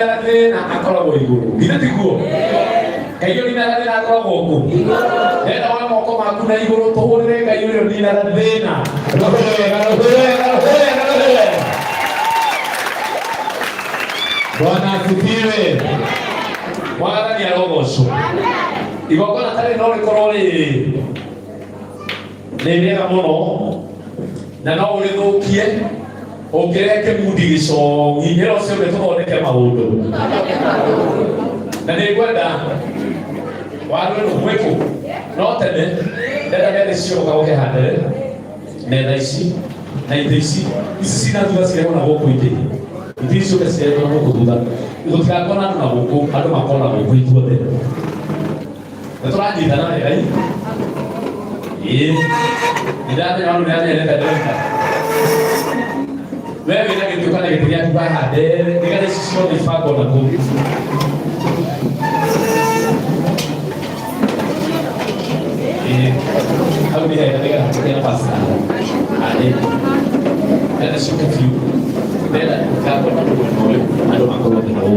Thĩna akoragwo igũrũ, githĩ tiguo? Ngai ũninaga thĩna akoragwo kũ? Ndĩrenda woe moko maku na igũrũ, tũhũrĩre Ngai ũrĩa ũninaga thĩna rũhĩ wega, rũhĩ wega, rũhĩ wega, rũhĩ wega. Bwana asifiwe. Mwathani arogocwo. Igongona tarĩ no rĩkorwo rĩrĩ nĩ rĩega mũno na no ũrĩthũkie ũngĩrehe kĩmundi gĩcongi. Ĩra ũcio ũngĩ, tũthondeke maũndũ. Na nĩ ngwenda waru ĩno mwĩkũ no tene ndenda metha ici cioka gũke handere metha ici na itĩ ici, ici cina thutha cirehwo na gũkũ, itĩ itĩ ici ciũke cirehwo na gũkũ thutha, gũtigakona andũ na gũkũ, andũ makona gũkũ ithuothe. Nĩ tũranyitana wega ĩ? Ĩĩ, nĩ ndamenya maũndũ nĩ amenyerete ndĩreka. We wĩna gĩtĩ ũkana gĩtĩ gĩaku haha ndere nĩgetha ici ciothe ibangwo na kũu. Ĩĩ, hau nĩ hega nĩgetha tũgĩe na pastor. Ĩĩ, ndenda ciũke biũ, ndenda gakona mwena ũyũ andũ makorwo mena gũkũ.